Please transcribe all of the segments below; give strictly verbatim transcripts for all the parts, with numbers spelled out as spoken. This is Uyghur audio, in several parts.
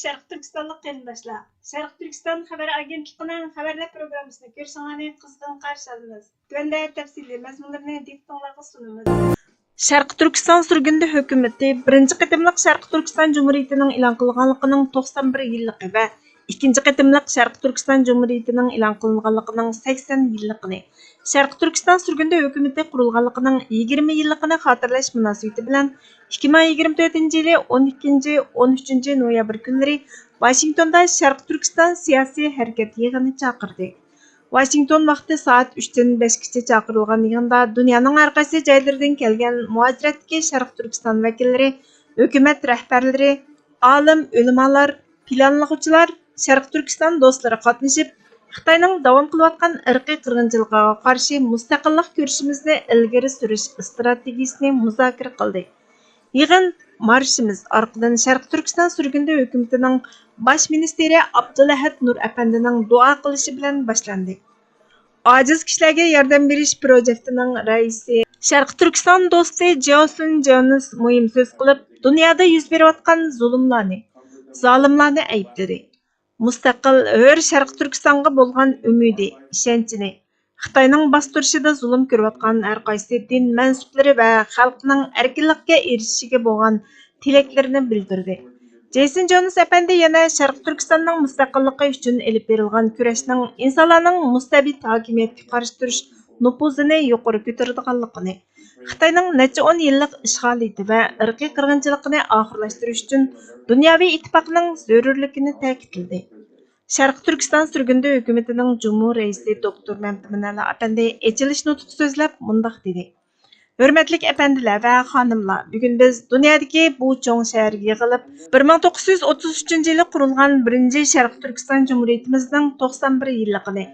شەرقىي تۈركىستانلىق قېرىنداشلار، شەرقىي تۈركىستان خەۋەر ئاگېنتلىقىنىڭ خەۋەرلەر پروگراممىسىنى كۆرۈشۈڭلارنى قىزغىن قارشى ئالىمىز. تۆۋەندە تەپسىلىي مەزمۇنلىرىنى دىققىتىڭلارغا سۇنىمىز. شەرقىي تۈركىستان سۈرگۈندە ھۆكۈمىتى بىرىنچى قېتىملىق شەرقىي تۈركىستان جۇمھۇرىيىتىنىڭ ئېلان قىلغانلىقىنىڭ توقسان بىر يىللىقى ۋە ئىككىنچى قېتىملىق شەرقىي تۈركىستان جۇمھۇرىيىتىنىڭ ئېلان قىلىنغانلىقىنىڭ سەكسەن يىللىقىنى، شەرقىي تۈركىستان سۈرگۈندە ھۆكۈمىتى قۇرۇلغانلىقىنىڭ يىگىرمە يىللىقىنى خاتىرىلەش مۇناسىۋىتى بىلەن ئىككى مىڭ يىگىرمە تۆتىنچى يىلى ئون ئىككىنچى، ئون ئۈچىنچى نويابىر كۈنلىرى ۋاشىنگتوندا شەرقىي تۈركىستان سىياسىي ھەرىكەت يىغىنى چاقىردى. ۋاشىنگتون ۋاقتى سائەت ئۈچتىن بەشكىچە چاقىرىلغان يىغىندا دۇنيانىڭ ھەر قايسى جايلىرىدىن كەلگەن مۇھاجىرەتتىكى شەرقىي تۈركىستان ۋەكىللىرى، ھۆكۈمەت رەھبەرلىرى، ئالىم، ئۆلىمالار، پىلانلىغۇچىلار، شەرقىي تۈركىستان دوستلىرى قاتنىشىپ، خىتاينىڭ داۋام قىلىۋاتقان ئىرقىي قىرغىنچىلىقىغا قارشى مۇستەقىللىق كۈرىشىمىزنى ئىلگىرى سۈرۈش ئىستراتېگىيىسىنى مۇزاكىرە قىلدى. يىغىن مارشىمىز ئارقىدىن شەرقىي تۈركىستان سۈرگۈندە ھۆكۈمىتىنىڭ باش مىنىستىرى ئابدۇلئەھەد نۇر ئەپەندىنىڭ دۇئا قىلىشى بىلەن باشلاندى. ئاجىز كىشىلەرگە ياردەم بېرىش پروجېكتىنىڭ رەئىسى، شەرقىي تۈركىستان دوستى جياۋسۈن جياۋنىس مۇھىم سۆز قىلىپ، دۇنيادا يۈز بېرىۋاتقان زۇلۇملارنى، زالىملارنى ئەيىبلىدى. مۇستەقىل، ھۆر شەرقىي تۈركىستانغا بولغان ئۈمىدى، ئىشەنچىنى، خىتاينىڭ باستۇرۇشىدا زۇلۇم كۆرۈۋاتقان ھەر قايسى دىن مەنسۇپلىرى ۋە خەلقنىڭ ئەركىنلىككە ئېرىشىشىگە بولغان تىلەكلىرىنى بىلدۈردى. جېيسون جونس ئەپەندى يەنە شەرقىي تۈركىستاننىڭ مۇستەقىللىقى ئۈچۈن ئېلىپ بېرىلغان كۈرەشنىڭ ئىنسانلارنىڭ مۇستەبىت ھاكىمىيەتكە قارشى تۇرۇش نوپۇزىنى يۇقىرى كۆتۈرىدىغانلىقىنى، خىتاينىڭ نەچچە ئون يىللىق ئىشغالىيىتى ۋە ئىرقىي قىرغىنچىلىقىنى ئاخىرلاشتۇرۇش ئۈچۈن دۇنياۋى ئىتتىپاقنىڭ زۆرۈرلۈكىنى تەكىتلىدى. شەرقىي تۈركىستان سۈرگۈندە ھۆكۈمىتىنىڭ جۇمھۇر رەئىسى دوكتور مەمتىمىن ئەلا ئەپەندى ئېچىلىش نۇتقى سۆزلەپ مۇنداق دېدى: ھۆرمەتلىك ئەپەندىلەر ۋە خانىملار، بۈگۈن بىز دۇنيادىكى بۇ چوڭ شەھەرگە يىغىلىپ، بىر مىڭ توققۇز يۈز ئوتتۇز ئۈچىنچى يىلى قۇرۇلغان بىرىنچى شەرقىي تۈركىستان جۇمھۇرىيىتىمىزنىڭ توقسان بىر يىللىقىنى،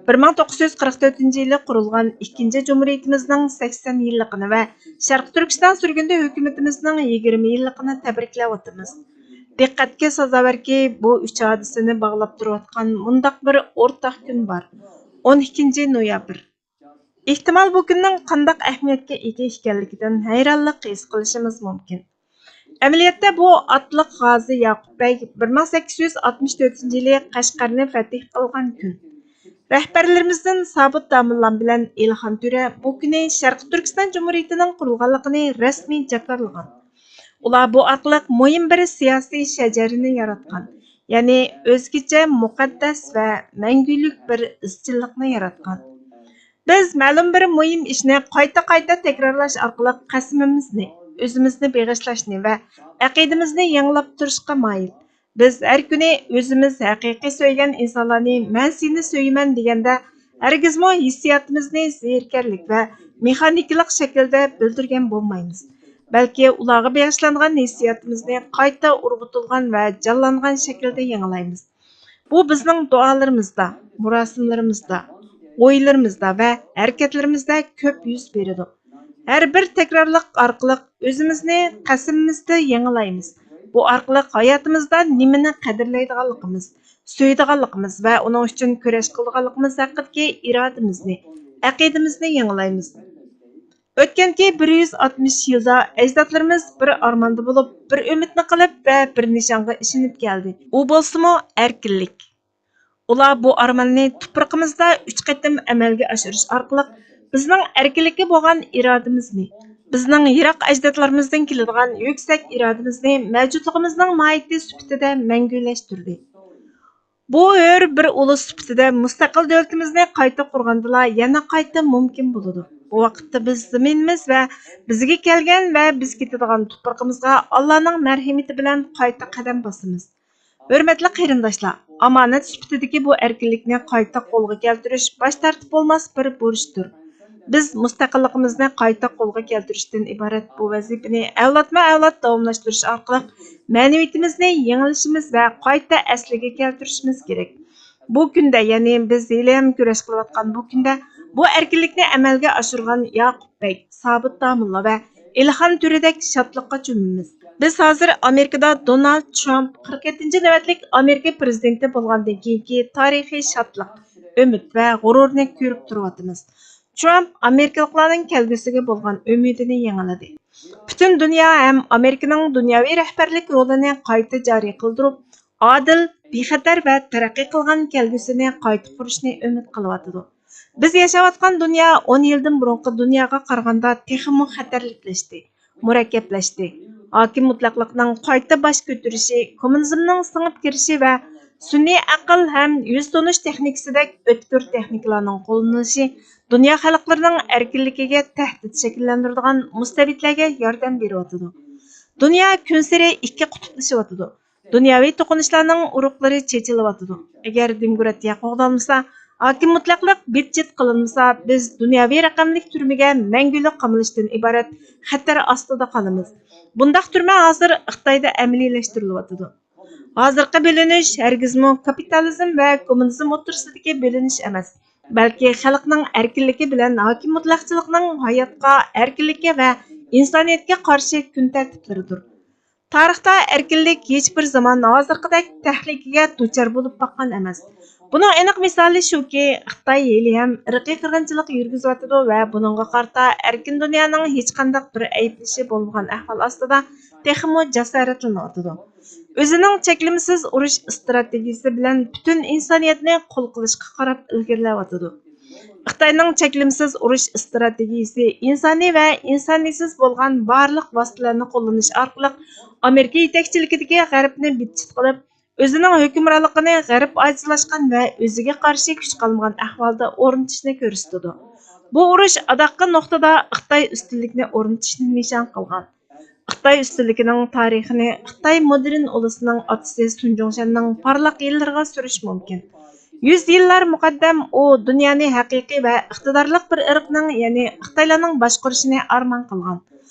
بىر مىڭ توققۇز يۈز قىرىق تۆتىنچى يىلى قۇرۇلغان ئىككىنچى جۇمھۇرىيىتىمىزنىڭ سەكسەن يىللىقىنى ۋە شەرقىي تۈركىستان سۈرگۈندە ھۆكۈمىتىمىزنىڭ يىگىرمە يىللىقىنى تەبرىكلەۋاتىمىز. دىققەتكە سازاۋەركى، بۇ ئۈچ ھادىسىنى باغلاپ تۇرۇۋاتقان مۇنداق بىر ئورتاق كۈن بار، ئون ئىككىنچى نويابىر. ئېھتىمال، بۇ كۈننىڭ قانداق ئەھمىيەتكە ئىگە ئىكەنلىكىدىن ھەيرانلىق ھېس قىلىشىمىز مۇمكىن. ئەمەلىيەتتە، بۇ ئاتلىق غازى ياقۇپ بەگ بىر مىڭ سەككىز يۈز ئاتمىش تۆتىنچى يىلى قەشقەرنى فەتھ قىلغان كۈن. رەھبەرلىرىمىزدىن سابىت داموللام بىلەن ئېلىخان تۆرە بۇ كۈنى شەرقىي تۈركىستان جۇمھۇرىيىتىنىڭ قۇرۇلغانلىقىنى رەسمىي جاكارلىغان. ئۇلار بۇ ئارقىلىق مۇھىم بىر سىياسىي شەجەرىنى ياراتقان، يەنى ئۆزگىچە مۇقەددەس ۋە مەڭگۈلۈك بىر ئىزچىللىقنى ياراتقان. بىز مەلۇم بىر مۇھىم ئىشنى قايتا-قايتا تەكرارلاش ئارقىلىق قەسىمىمىزنى، ئۆزىمىزنى بېغىشلاشنى ۋە ئەقىدىمىزنى يېڭىلاپ تۇرۇشقا مايىل. بىز ھەر كۈنى ئۆزىمىز ھەقىقىي سۆيگەن ئىنسانلارنى «مەن سېنى سۆيىمەن» دېگەندە، ھەرگىزمۇ ھېسسىياتىمىزنى زېھىركەرلىك ۋە مېخانىكىلىق شەكىلدە بىلدۈرگەن بولمايمىز، بەلكى ئۇلارغا بېغىشلانغان ھېسسىياتىمىزنى قايتا ئۇرغۇتۇلغان ۋە جانلانغان شەكىلدە يېڭىلايمىز. بۇ بىزنىڭ دۇئالىرىمىزدا، مۇراسىملىرىمىزدا، ئويلىرىمىزدا ۋە ھەرىكەتلىرىمىزدە كۆپ يۈز بېرىدۇ. ھەر بىر تەكرارلىق ئارقىلىق ئۆزىمىزنى قەسىمىمىزدە يېڭىلايمىز. بۇ ئارقىلىق ھاياتىمىزدا نېمىنى قەدىرلەيدىغانلىقىمىز، سۆيىدىغانلىقىمىز ۋە ئۇنىڭ ئۈچۈن كۈرەش قىلىدىغانلىقىمىز ھەققىدىكى ئىرادىمىزنى، ئەقىدىمىزنى يېڭىلايمىز. ئۆتكەنكى بىر يۈز ئاتمىش يىلدا ئەجدادلىرىمىز بىر ئارماندا بولۇپ، بىر ئۈمىدنى قىلىپ ۋە بىر نىشانغا ئىشىنىپ كەلدى. ئۇ بولسىمۇ ئەركىنلىك. ئۇلار بۇ ئارماننى تۇپرىقىمىزدا ئۈچ قېتىم ئەمەلگە ئاشۇرۇش ئارقىلىق بىزنىڭ ئەركىنلىككە بولغان ئىرادىمىزنى، بىزنىڭ يىراق ئەجدادلىرىمىزدىن كېلىدىغان يۈكسەك ئىرادىمىزنى مەۋجۇتلۇقىمىزنىڭ ماھىيىتى سۈپىتىدە مەڭگۈلەشتۈردى. بۇ ھۆر بىر ئۇلۇس سۈپىتىدە مۇستەقىل دۆلىتىمىزنى قايتا قۇرغاندىلا يەنە قايتا مۇمكىن بولىدۇ. بۇ ۋاقىتتا بىز زېمىنىمىز ۋە بىزگە كەلگەن ۋە بىز كېتىدىغان تۇپرىقىمىزغا ئاللانىڭ مەرھىمىتى بىلەن قايتا قەدەم باسىمىز. ھۆرمەتلىك قېرىنداشلار، ئامانەت سۈپىتىدىكى بۇ ئەركىنلىكنى قايتا قولغا كەلتۈرۈش باش تارتىپ بولماس بىر بۇرچتۇر. بىز مۇستەقىللىقىمىزنى قايتا قولغا كەلتۈرۈشتىن ئىبارەت بۇ ۋەزىپىنى ئەۋلادمۇ ئەۋلاد داۋاملاشتۇرۇش ئارقىلىق مەنىۋىيىتىمىزنى يېڭىلىشىمىز ۋە قايتا ئەسلىگە كەلتۈرۈشىمىز كېرەك. بۇ كۈندە، يەنى بىز ھېلىھەم كۈرەش قىلىۋاتقان بۇ كۈندە، بۇ ئەركىنلىكنى ئەمەلگە ئاشۇرغان ياقۇپ بەگ، سابىت داموللا ۋە ئېلىخان تۆرىدەك شادلىققا چۆمىمىز. بىز ھازىر ئامېرىكىدا دونالد ترامپ قىرىق يەتتىنچى نۆۋەتلىك ئامېرىكا پىرېزىدېنتى بولغاندىن كېيىنكى تارىخىي شادلىق، ئۈمىد ۋە غۇرۇرنى كۆرۈپ تۇرۇۋاتىمىز. ترامپ ئامېرىكىلىقلارنىڭ كەلگۈسىگە بولغان ئۈمىدىنى يېڭىلىدى. پۈتۈن دۇنيا ھەم ئامېرىكىنىڭ دۇنياۋى رەھبەرلىك رولىنى قايتا جارى قىلدۇرۇپ، ئادىل، بىخەتەر ۋە تەرەققىي قىلغان كەلگۈسىنى قايتا قۇرۇشنى ئۈمىد قىلىۋاتىدۇ. بىز ياشاۋاتقان دۇنيا ئون يىلدىن بۇرۇنقى دۇنياغا قارىغاندا تېخىمۇ خەتەرلىكلەشتى، مۇرەككەپلەشتى. ھاكىم مۇتلەقلىقنىڭ قايتا باش كۆتۈرۈشى، كوممۇنىزمنىڭ سىڭىپ كىرىشى ۋە سۈنئىي ئەقىل ھەم يۈز تونۇش تېخنىكىسىدەك ئۆتكۈر تېخنىكىلارنىڭ قوللىنىلىشى دۇنيا خەلقلىرىنىڭ ئەركىنلىكىگە تەھدىت شەكىللەندۈرىدىغان مۇستەبىتلەرگە ياردەم بېرىۋاتىدۇ. دۇنيا كۈنسېرى ئىككى قۇتۇپلىشىۋاتىدۇ. دۇنياۋى توقۇنۇشلارنىڭ ئۇرۇقلىرى چېچىلىۋاتىدۇ. ئەگەر دېموكراتىيە قوغدالمىسا، ھاكىم مۇتلەقلىق بىت-چىت قىلىنمىسا، بىز دۇنياۋى رەقەملىك تۈرمىگە مەڭگۈلۈك قامىلىشتىن ئىبارەت خەتەر ئاستىدا قالىمىز. بۇنداق تۈرمە ھازىر خىتايدا ئەمەلىيلەشتۈرۈلۈۋاتىدۇ. ھازىرقى بۆلۈنۈش ھەرگىزمۇ كاپىتالىزم ۋە كوممۇنىزم ئوتتۇرىسىدىكى بۆلۈنۈش ئەمەس، بەلكى خەلقنىڭ ئەركىنلىكى بىلەن ھاكىم مۇتلەقچىلىقنىڭ ھاياتقا، ئەركىنلىككە ۋە ئىنسانىيەتكە قارشى كۈن تەرتىپلىرىدۇر. تارىختا ئەركىنلىك ھېچبىر زامان ھازىرقىدەك تەھلىكىگە دۇچار بولۇپ باققان ئەمەس. بۇنىڭ ئېنىق مىسالى شۇكى، خىتاي ھېلىھەم ئىرقىي قىرغىنچىلىق يۈرگۈزۈۋاتىدۇ ۋە بۇنىڭغا قارىتا ئەركىن دۇنيانىڭ ھېچقانداق بىر ئەيىبلىشى بولمىغان ئەھۋال ئاستىدا تېخىمۇ جاسارەتلىنىۋاتىدۇ. ئۆزىنىڭ چەكلىمىسىز ئۇرۇش ئىستراتېگىيىسى بىلەن پۈتۈن ئىنسانىيەتنى قۇل قىلىشقا قاراپ ئىلگىرىلەۋاتىدۇ. خىتاينىڭ چەكلىمىسىز ئۇرۇش ئىستراتېگىيىسى ئىنسانىي ۋە ئىنسانىيسىز بولغان بارلىق ۋاسىتىلەرنى قوللىنىش ئارقىلىق ئامېرىكا يېتەكچىلىكىدىكى غەربنى بىت-چىت قىلىپ، ئۆزىنىڭ ھۆكۈمرانلىقىنى غەرب ئاجىزلاشقان ۋە ئۆزىگە قارشى كۈچ قالمىغان ئەھۋالدا ئورنىتىشنى كۆرسىتىدۇ. بۇ ئۇرۇش ئاداققى نۇقتىدا خىتاي ئۈستۈنلۈكنى ئورنىتىشنى نىشان قىلغان. خىتاي ئۈستۈنلۈكىنىڭ تارىخىنى خىتاي مودېرن ئۇلۇسىنىڭ ئاتىسى سۇن جۇڭشەننىڭ پارلاق يىللىرىغا سۈرۈش مۇمكىن. يۈز يىللار مۇقەددەم ئۇ دۇنيانى ھەقىقىي ۋە ئىقتىدارلىق بىر ئىرقنىڭ، يەنى خىتايلارنىڭ باشقۇرۇشىنى ئارمان قىلغان.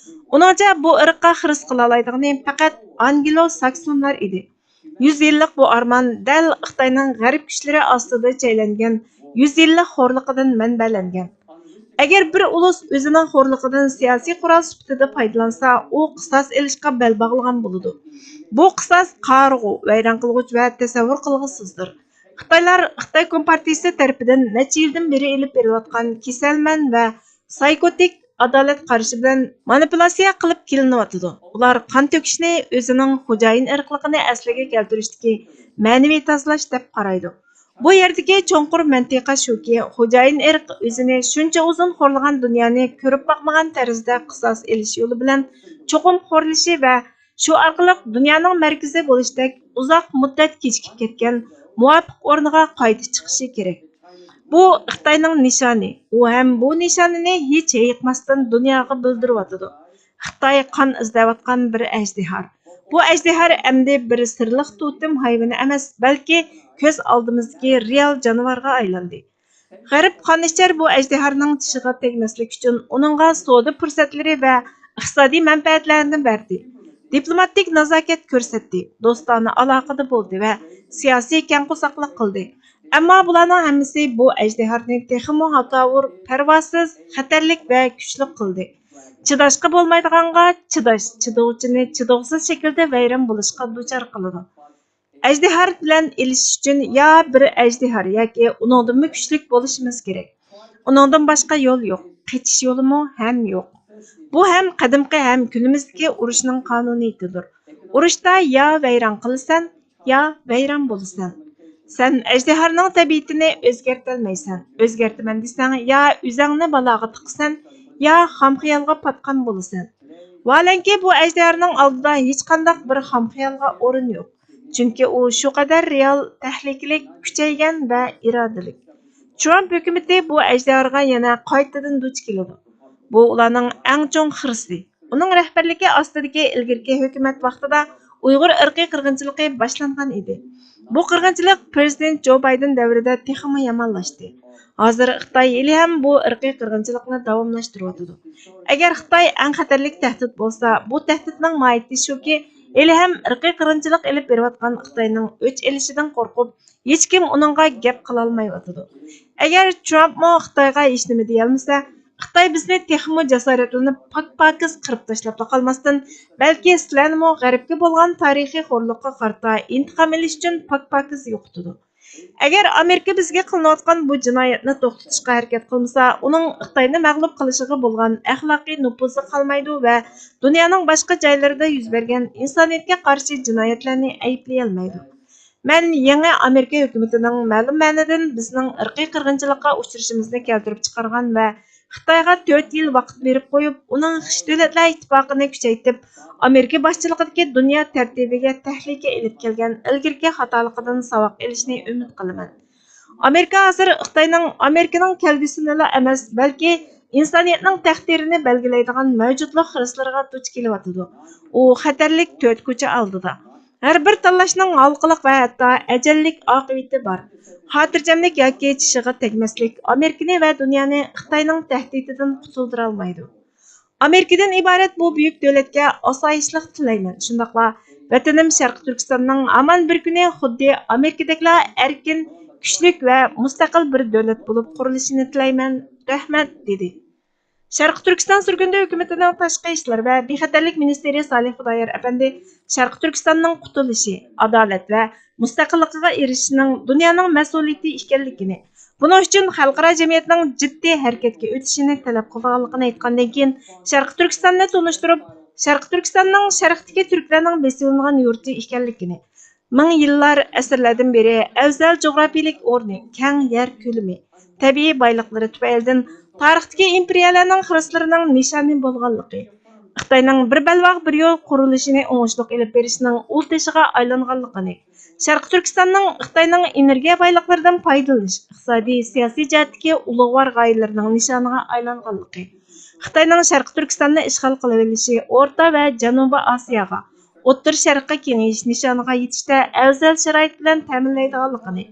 ئۇنىڭچە، بۇ ئىرققا خىرىس قىلالايدىغىنى پەقەت ئانگلو-ساكسونلار ئىدى. يۈز يىللىق بۇ ئارمان دەل خىتاينىڭ غەرب كۈچلىرى ئاستىدا چەيلەنگەن يۈز يىللىق خورلۇقىدىن مەنبەلەنگەن. ئەگەر بىر ئۇلۇس ئۆزىنىڭ خورلۇقىدىن سىياسىي قورال سۈپىتىدە پايدىلانسا، ئۇ قىساس ئېلىشقا بەل باغلىغان بولىدۇ. بۇ قىساس قارىغۇ، ۋەيران قىلغۇچ ۋە تەسەۋۋۇر قىلغۇسىزدۇر. خىتايلار خىتاي كومپارتىيىسى تەرىپىدىن نەچچە يىلدىن بېرى ئېلىپ بېرىلىۋاتقان كېسەلمەن ۋە سايكوتىك ئادالەت قارىشى بىلەن مانىپۇلاتسىيە قىلىپ كېلىنىۋاتىدۇ. ئۇلار قان تۆكۈشنى ئۆزىنىڭ خوجايىن ئىرقلىقىنى ئەسلىگە كەلتۈرۈشتىكى مەنىۋى تازىلاش دەپ قارايدۇ. بۇ يەردىكى چوڭقۇر مەنتىقە شۇكى، خوجايىن ئىرق ئۆزىنى شۇنچە ئۇزۇن خورلىغان دۇنيانى كۆرۈپ باقمىغان تەرزدە قىساس ئېلىش يولى بىلەن چوقۇم خورلىشى ۋە شۇ ئارقىلىق دۇنيانىڭ مەركىزى بولۇشتەك ئۇزاق مۇددەت كېچىكىپ كەتكەن مۇۋاپىق ئورنىغا قايتا چىقىشى كېرەك. بۇ خىتاينىڭ نىشانى. ئۇ ھەم بۇ نىشانىنى ھېچ ھېيىقماستىن دۇنياغا بىلدۈرۈۋاتىدۇ. خىتاي قان ئىزدەۋاتقان بىر ئەجدىھار. بۇ ئەجدىھار ئەمدى بىر سىرلىق توتېم ھايۋىنى ئەمەس، بەلكى كۆز ئالدىمىزدىكى رېئال جانىۋارغا ئايلاندى. غەرب قانىئىچەر بۇ ئەجدىھارنىڭ چىشىغا تەگمەسلىك ئۈچۈن ئۇنىڭغا سودا پۇرسەتلىرى ۋە ئىقتىسادىي مەنپەئەتلەرنى بەردى. دىپلوماتىك نازاكەت كۆرسەتتى، دوستانە ئالاقىدە بولدى ۋە سىياسىي كەڭ قورساقلىق قىلدى. ئەمما بۇلارنىڭ ھەممىسى بۇ ئەجدىھارنى تېخىمۇ ھاكاۋۇر، پەرۋاسىز، خەتەرلىك ۋە كۈچلۈك قىلدى. چىداشقا بولمايدىغانغا چىداش چىدىغۇچىنى چىدىغۇسىز شەكىلدە ۋەيران بولۇشقا دۇچار قىلىدۇ. ئەجدىھار بىلەن ئېلىشىش ئۈچۈن يا بىر ئەجدىھار ياكى ئۇنىڭدىنمۇ كۈچلۈك بولۇشىمىز كېرەك. ئۇنىڭدىن باشقا يول يوق، قېچىش يولىمۇ ھەم يوق. بۇ ھەم قەدىمكى ھەم كۈنىمىزدىكى ئۇرۇشنىڭ قانۇنىيىتىدۇر. ئۇرۇشتا يا ۋەيران قىلىسەن، يا ۋەيران بولىسەن. سەن ئەجدىھارنىڭ تەبىئىتىنى ئۆزگەرتەلمەيسەن. ئۆزگەرتىمەن دېسەڭ، يا ئۆزەڭنى بالاغا تىقىسەن، يا خام خىيالغا پاتقان بولىسەن. ۋاھالەنكى، بۇ ئەجدىھارنىڭ ئالدىدا ھېچقانداق بىر خام خىيالغا ئورۇن يوق. چۈنكى ئۇ شۇ قەدەر رېئال، تەھلىكىلىك، كۈچەيگەن ۋە ئىرادىلىك. ترامپ ھۆكۈمىتى بۇ ئەجدىھارغا يەنە قايتىدىن دۇچ كېلىدۇ. بۇ ئۇلارنىڭ ئەڭ چوڭ خىرىسى. ئۇنىڭ رەھبەرلىكى ئاستىدىكى ئىلگىرىكى ھۆكۈمەت ۋاقتىدا ئۇيغۇر ئىرقىي قىرغىنچىلىقى باشلانغان ئىدى. بۇ قىرغىنچىلىق پىرېزىدېنت جو بايدېن دەۋرىدە تېخىمۇ يامانلاشتى. ھازىر خىتاي ھېلىھەم بۇ ئىرقىي قىرغىنچىلىقنى داۋاملاشتۇرۇۋاتىدۇ. ئەگەر خىتاي ئەڭ خەتەرلىك تەھدىت بولسا، بۇ تەھدىتنىڭ ماھىيىتى شۇكى، ھېلىھەم ئىرقىي قىرغىنچىلىق ئېلىپ بېرىۋاتقان خىتاينىڭ ئۆچ ئېلىشىدىن قورقۇپ، ھېچكىم ئۇنىڭغا گەپ قىلالمايۋاتىدۇ. ئەگەر ترامپمۇ خىتايغا ھېچنېمە دېيەلمىسە، خىتاي بىزنى تېخىمۇ جاسارەتلىنىپ، پاك-پاكىز قىرىپ تاشلاپلا قالماستىن، بەلكى سىلەرنىمۇ غەربكە بولغان تارىخىي خورلۇققا قارىتا ئىنتىقام ئېلىش ئۈچۈن پاك-پاكىز يوقىتىدۇ. ئەگەر ئامېرىكا بىزگە قىلىنىۋاتقان بۇ جىنايەتنى توختىتىشقا ھەرىكەت قىلمىسا، ئۇنىڭ خىتاينى مەغلۇپ قىلىشىغا بولغان ئەخلاقىي نوپۇزى قالمايدۇ ۋە دۇنيانىڭ باشقا جايلىرىدا يۈز بەرگەن ئىنسانىيەتكە قارشى جىنايەتلەرنى ئەيىبلىيەلمەيدۇ. مەن يېڭى ئامېرىكا ھۆكۈمىتىنىڭ مەلۇم مەنىدىن بىزنىڭ ئىرقىي قىرغىنچىلىققا ئۇچرىشىمىزنى كەلتۈرۈپ چىقارغان ۋە خىتايغا تۆت يىل ۋاقىت بېرىپ قويۇپ، ئۇنىڭ خىش دۆلەتلەر ئىتتىپاقىنى كۈچەيتىپ، ئامېرىكا باشچىلىقىدىكى دۇنيا تەرتىپىگە تەھلىكە ئېلىپ كەلگەن ئىلگىرىكى خاتالىقىدىن ساۋاق ئېلىشنى ئۈمىد قىلىمەن. ئامېرىكا ھازىر خىتاينىڭ، ئامېرىكىنىڭ كەلگۈسىنىلا ئەمەس، بەلكى ئىنسانىيەتنىڭ تەقدىرىنى بەلگىلەيدىغان مەۋجۇتلۇق خىرىسلىرىغا دۇچ كېلىۋاتىدۇ. ئۇ خەتەرلىك تۆت كوچا ئالدىدا. ھەر بىر تاللاشنىڭ ھالقىلىق ۋە ھەتتا ئەجەللىك ئاقىۋىتى بار. خاتىرجەملىك ياكى چىشىغا تەگمەسلىك ئامېرىكىنى ۋە دۇنيانى خىتاينىڭ تەھدىتىدىن قۇتۇلدۇرالمايدۇ. ئامېرىكىدىن ئىبارەت بۇ بۈيۈك دۆلەتكە ئاسايىشلىق تىلەيمەن. شۇنداقلا ۋەتىنىم شەرقىي تۈركىستاننىڭ ھامان بىر كۈنى خۇددى ئامېرىكىدەكلا ئەركىن، كۈچلۈك ۋە مۇستەقىل بىر دۆلەت بولۇپ قۇرۇلۇشىنى تىلەيمەن. رەھمەت، دېدى. شەرقىي تۈركىستان سۈرگۈندە ھۆكۈمىتىنىڭ تاشقى ئىشلار ۋە بىخەتەرلىك مىنىستىرى سالىھ خۇدايار ئەپەندى شەرقىي تۈركىستاننىڭ قۇتۇلۇشى، ئادالەت ۋە مۇستەقىللىقىغا ئېرىشىشنىڭ دۇنيانىڭ مەسئۇلىيىتى ئىكەنلىكىنى، بۇنىڭ ئۈچۈن خەلقئارا جەمئىيەتنىڭ جىددىي ھەرىكەتكە ئۆتۈشىنى تەلەپ قىلىدىغانلىقىنى ئېيتقاندىن كېيىن، شەرقىي تۈركىستاننى تونۇشتۇرۇپ، شەرقىي تۈركىستاننىڭ شەرقتىكى تۈركلەرنىڭ بېسىۋېلىنغان يۇرتى ئىكەنلىكىنى، مىڭ يىللار، ئەسىرلەردىن بېرى ئەۋزەل جۇغراپىيىلىك ئورنى، كەڭ يەر كۆلىمى، تەبىئىي بايلىقلىرى تۈپەيلىدىن تارىختىكى ئىمپېرىيەلەرنىڭ خىرىسلىرىنىڭ نىشانى بولغانلىقى، خىتاينىڭ بىر بەلباغ بىر يول قۇرۇلۇشىنى ئوڭۇشلۇق ئېلىپ بېرىشنىڭ ئۇل تېشىغا ئايلانغانلىقىنى، شەرقىي تۈركىستاننىڭ خىتاينىڭ ئېنېرگىيە بايلىقلىرىدىن پايدىلىنىش ئىقتىسادىي، سىياسىي جەھەتتىكى ئۇلۇغۋار غايىلىرىنىڭ نىشانىغا ئايلانغانلىقى، خىتاينىڭ شەرقىي تۈركىستاننى ئىشغال قىلىۋېلىشى ئورتا ۋە جەنۇبىي ئاسىياغا، ئوتتۇرا شەرققە كېڭىيىش نىشانىغا يېتىشتە ئەۋزەل شارائىت بىلەن تەمىنلەيدىغانلىقىنى،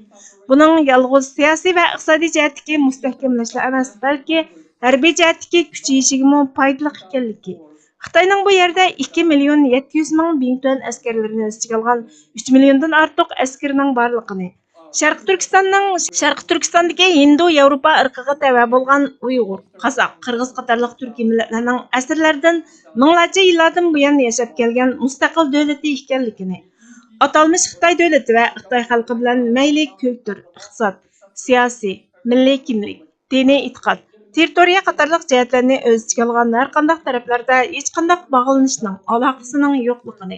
بۇنىڭ يالغۇز سىياسىي ۋە ئىقتىسادىي جەھەتتىكى مۇستەھكەملەشلا ئەمەس، بەلكى ھەربىي جەھەتتىكى كۈچىيىشىگىمۇ پايدىلىق ئىكەنلىكى، خىتاينىڭ بۇ يەردە ئىككى مىليون يەتتە يۈز مىڭ بىڭتۈەن ئەسكەرلىرىنى ئۆز ئىچىگە ئالغان ئۈچ مىليوندىن ئارتۇق ئەسكىرىنىڭ بارلىقىنى، شەرقىي تۈركىستاننىڭ، شەرقىي تۈركىستاندىكى ھىندۇ ياۋروپا ئىرقىغا تەۋە بولغان ئۇيغۇر، قازاق، قىرغىز قاتارلىق تۈركىي مىللەتلەرنىڭ ئەسىرلەردىن، مىڭلارچە يىللاردىن بۇيان ياشاپ كەلگەن مۇستەقىل دۆلىتى ئىكەنلىكىنى، ئاتالمىش خىتاي دۆلىتى ۋە خىتاي خەلقى بىلەن مەيلى كۈلتۈر، ئىقتىساد، سىياسىي، مىللىي كىملىك، دىنىي ئېتىقاد، تېررىتورىيە قاتارلىق جەھەتلەرنى ئۆز ئىچىگە ئالغان ھەرقانداق تەرەپلەردە ھېچقانداق باغلىنىشنىڭ، ئالاقىسىنىڭ يوقلۇقىنى،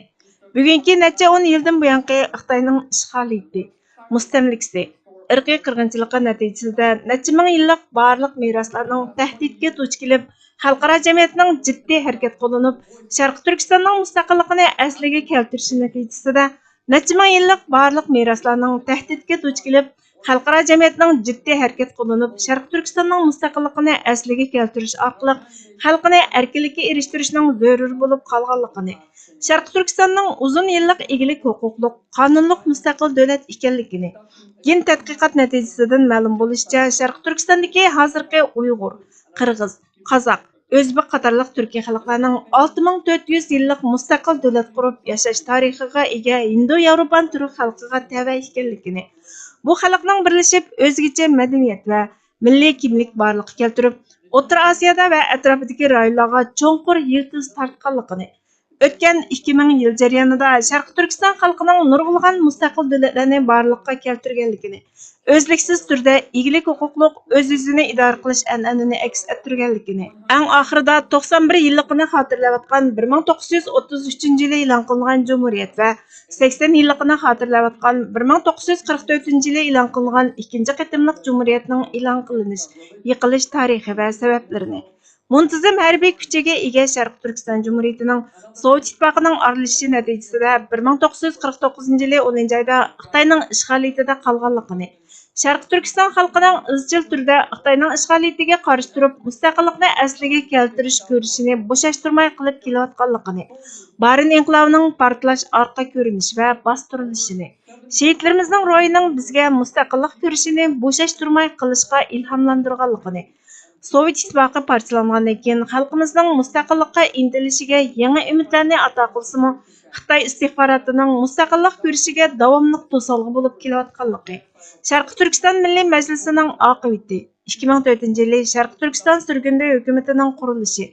بۈگۈنكى نەچچە ئون يىلدىن بۇيانقى خىتاينىڭ ئىشغالىيىتى، مۇستەملىكىسى، ئىرقىي قىرغىنچىلىقى نەتىجىسىدە نەچچە مىڭ يىللىق بارلىق مىراسلارنىڭ تەھدىتكە دۇچ كېلىپ، خەلقئارا جەمئىيەتنىڭ جىددىي ھەرىكەت قوللىنىپ، شەرقىي تۈركىستاننىڭ مۇستەقىللىقىنى ئەسلىگە كەلتۈرۈشى نەتىجىسىدە، نەچچە مىڭ يىللىق بارلىق مىراسلارنىڭ تەھدىتكە دۇچ كېلىپ، خەلقئارا جەمئىيەتنىڭ جىددىي ھەرىكەت قوللىنىپ، شەرقىي تۈركىستاننىڭ مۇستەقىللىقىنى ئەسلىگە كەلتۈرۈش ئارقىلىق خەلقىنى ئەركىنلىككە ئېرىشتۈرۈشنىڭ زۆرۈر بولۇپ قالغانلىقىنى، شەرقىي تۈركىستاننىڭ ئۇزۇن يىللىق ئىگىلىك ھوقۇقلۇق، قانۇنلۇق مۇستەقىل دۆلەت ئىكەنلىكىنى، گېن تەتقىقات نەتىجىسىدىن مەلۇم بولۇشىچە، شەرقىي تۈركىستاندىكى ھازىرقى ئۇيغۇر، قىرغىز، قازاق، ئۆزبېك قاتارلىق تۈركىي خەلقلەرنىڭ ئالتە مىڭ تۆت يۈز يىللىق مۇستەقىل دۆلەت قۇرۇپ ياشاش تارىخىغا ئىگە ھىندۇ ياۋروپان تۈرك خەلقىگە تەۋە ئىكەنلىكىنى، بۇ خەلقنىڭ بىرلىشىپ ئۆزگىچە مەدەنىيەت ۋە مىللىي كىملىك بارلىققا كەلتۈرۈپ، ئوتتۇرا ئاسىيادا ۋە ئەتراپىدىكى رايونلارغا چوڭقۇر يىلتىز تارتقانلىقىنى، ئۆتكەن ئىككى مىڭ يىل جەريانىدا شەرقىي تۈركىستان خەلقىنىڭ نۇرغۇنلىغان مۇستەقىل دۆلەتلەرنى بارلىققا كەلتۈرگەنلىكىنى، ئۈزلۈكسىز تۈردە ئىگىلىك ھوقۇقلۇق ئۆز-ئۆزىنى ئىدارە قىلىش ئەنئەنىنى ئەكس ئەتتۈرگەنلىكىنى، ئەڭ ئاخىرىدا توقسان بىر يىللىقىنى خاتىرىلەۋاتقان بىر مىڭ توققۇز يۈز ئوتتۇز ئۈچىنچى يىلى ئېلان قىلىنغان جۇمھۇرىيەت ۋە سەكسەن يىللىقىنى خاتىرىلەۋاتقان بىر مىڭ توققۇز يۈز قىرىق تۆتىنچى يىلى ئېلان قىلىنغان ئىككىنچى قېتىملىق جۇمھۇرىيەتنىڭ ئېلان قىلىنىش، يىقىلىش تارىخى ۋە سەۋەبلىرىنى، مۇنتىزىم ھەربىي كۈچىگە ئىگە شەرقىي تۈركىستان جۇمھۇرىيىتىنىڭ سوۋېت ئىتتىپاقىنىڭ ئارىلىشىشى نەتىجىسىدە، بىر مىڭ توققۇز يۈز قىرىق توققۇزىنچى يىلى ئونىنچى ئايدا خىتاينىڭ ئىشغالىيىتىدە قالغانلىقىنى، شەرقىي تۈركىستان خەلقىنىڭ ئىزچىل تۈردە خىتاينىڭ ئىشغالىيىتىگە قارشى تۇرۇپ، مۇستەقىللىقنى ئەسلىگە كەلتۈرۈش كۈرىشىنى بوشاشتۇرماي قىلىپ كېلىۋاتقانلىقىنى، بارىن ئىنقىلابىنىڭ پارتلاش ئارقا كۆرۈنۈشى ۋە باستۇرۇلۇشىنى، شېھىتلىرىمىزنىڭ روھىنىڭ بىزگە مۇستەقىللىق كۈرىشىنى بوشاشتۇرماي قىلىشقا ئىلھاملاندۇرغانلىقىنى، سوۋېت ئىتتىپاقى پارچىلانغاندىن كېيىن خەلقىمىزنىڭ مۇستەقىللىققا ئىنتىلىشىگە يېڭى ئۈمىدلەرنى ئاتا قىلسىمۇ، خىتاي ئىستىخباراتىنىڭ مۇستەقىللىق كۈرىشىگە داۋاملىق توسالغۇ بولۇپ كېلىۋاتقانلىقى، شەرقىي تۈركىستان مىللىي مەجلىسىنىڭ ئاقىۋىتى، ئىككى مىڭ تۆتىنچى يىلى شەرقىي تۈركىستان سۈرگۈندە ھۆكۈمىتىنىڭ قۇرۇلۇشى،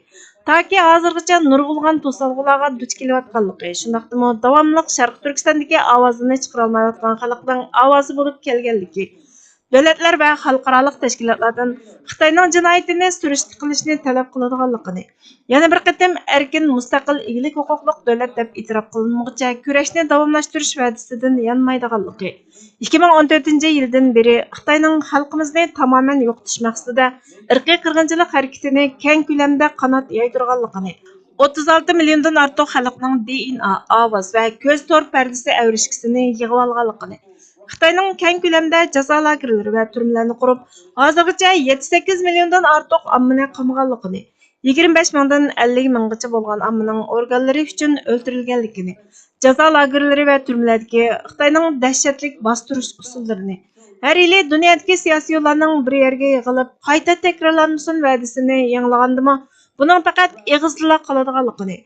تاكى ھازىرغىچە نۇرغۇنلىغان توسالغۇلارغا دۇچ كېلىۋاتقانلىقى، شۇنداقتىمۇ داۋاملىق شەرقىي تۈركىستاندىكى ئاۋازىنى چىقىرالمايۋاتقان خەلقنىڭ ئاۋازى بولۇپ كەلگەنلىكى، دۆلەتلەر ۋە خەلقئارالىق تەشكىلاتلاردىن خىتاينىڭ جىنايىتىنى سۈرۈشتە قىلىشنى تەلەپ قىلىدىغانلىقىنى، يەنە بىر قېتىم ئەركىن، مۇستەقىل، ئىگىلىك ھوقۇقلۇق دۆلەت دەپ ئېتىراپ قىلىنمىغۇچە كۈرەشنى داۋاملاشتۇرۇش ۋەدىسىدىن يانمايدىغانلىقى، ئىككى مىڭ ئون تۆتىنچى يىلدىن بېرى خىتاينىڭ خەلقىمىزنى تامامەن يوقىتىش مەقسىتىدە ئىرقىي قىرغىنچىلىق ھەرىكىتىنى كەڭ كۆلەمدە قانات يايدۇرغانلىقىنى، ئوتتۇز ئالتە مىليوندىن ئارتۇق خەلقنىڭ دى ئېن ئا، ئاۋاز ۋە كۆز تور پەردىسى ئەۋرىشكىسىنى يىغىۋالغانلىقىنى، خىتاينىڭ كەڭ كۆلەمدە جازا لاگېرلىرى ۋە تۈرمىلەرنى قۇرۇپ، ھازىرغىچە يەتتە سەككىز مىليوندىن ئارتۇق ئاممىنى قامىغانلىقىنى، يىگىرمە بەش مىڭدىن ئەللىك مىڭغىچە بولغان ئاممىنىڭ ئورگانلىرى ئۈچۈن ئۆلتۈرۈلگەنلىكىنى، جازا لاگېرلىرى ۋە تۈرمىلەردىكى خىتاينىڭ دەھشەتلىك باستۇرۇش ئۇسۇللىرىنى، ھەر يىلى دۇنيادىكى سىياسىيونلارنىڭ بىر يەرگە يىغىلىپ، قايتا تەكرارلانمىسۇن ۋەدىسىنى ياڭلىغاندىمۇ، بۇنىڭ پەقەت ئېغىزدىلا قالىدىغانلىقىنى،